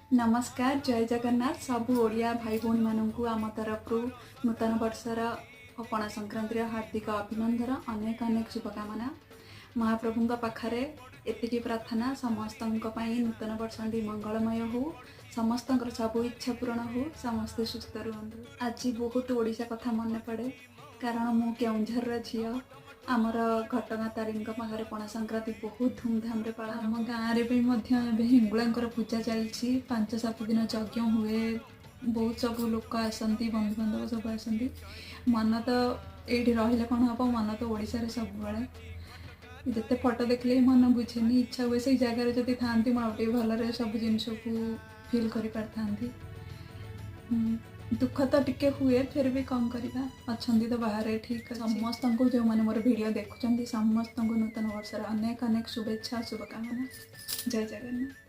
ନମସ୍କାର, ଜୟ ଜଗନ୍ନାଥ। ସବୁ ଓଡ଼ିଆ ଭାଇ ଭଉଣୀମାନଙ୍କୁ ଆମ ତରଫରୁ ନୂତନ ବର୍ଷର ଓ ପଣା ସଂକ୍ରାନ୍ତିର ହାର୍ଦ୍ଦିକ ଅଭିନନ୍ଦନ, ଅନେକ ଅନେକ ଶୁଭକାମନା। ମହାପ୍ରଭୁଙ୍କ ପାଖରେ ଏତିକି ପ୍ରାର୍ଥନା, ସମସ୍ତଙ୍କ ପାଇଁ ନୂତନ ବର୍ଷଟି ମଙ୍ଗଳମୟ ହଉ, ସମସ୍ତଙ୍କର ସବୁ ଇଚ୍ଛା ପୂରଣ ହଉ, ସମସ୍ତେ ସୁସ୍ଥ ରୁହନ୍ତୁ। ଆଜି ବହୁତ ଓଡ଼ିଶା କଥା ମନେ ପଡ଼େ, କାରଣ ମୁଁ କେଉଁଝରର ଝିଅ। ଆମର ଘଟଗାଁ ତାରିଣୀଙ୍କ ପାଖରେ ପଣା ସଂକ୍ରାନ୍ତି ବହୁତ ଧୁମଧାମରେ ପାଳନ। ଆମ ଗାଁରେ ବି ମଧ୍ୟ ଏବେ ହିଙ୍ଗୁଳାଙ୍କର ପୂଜା ଚାଲିଛି। 5-7 ଦିନ ଯଜ୍ଞ ହୁଏ, ବହୁତ ସବୁ ଲୋକ ଆସନ୍ତି, ବନ୍ଧୁବାନ୍ଧବ ସବୁ ଆସନ୍ତି। ମନ ତ ଏଇଠି ରହିଲେ କ'ଣ ହେବ, ମନ ତ ଓଡ଼ିଶାରେ ସବୁବେଳେ। ଯେତେ ଫଟୋ ଦେଖିଲେ ବି ମନ ବୁଝେନି। ଇଚ୍ଛା ହୁଏ ସେଇ ଜାଗାରେ ଯଦି ଥାଆନ୍ତି, ମୁଁ ଆଉ ଟିକେ ଭଲରେ ସବୁ ଜିନିଷକୁ ଫିଲ୍ କରିପାରିଥାନ୍ତି। ଦୁଃଖ ତ ଟିକେ ହୁଏ, ଫିର୍ ବି କ'ଣ କରିବା, ଅଛନ୍ତି ତ ବାହାରେ। ଠିକ୍ ଅଛି। ସମସ୍ତଙ୍କୁ, ଯେଉଁମାନେ ମୋର ଭିଡ଼ିଓ ଦେଖୁଛନ୍ତି, ସମସ୍ତଙ୍କୁ ନୂତନ ବର୍ଷର ଅନେକ ଅନେକ ଶୁଭେଚ୍ଛା, ଶୁଭକାମନା। ଜୟ ଜଗନ୍ନାଥ।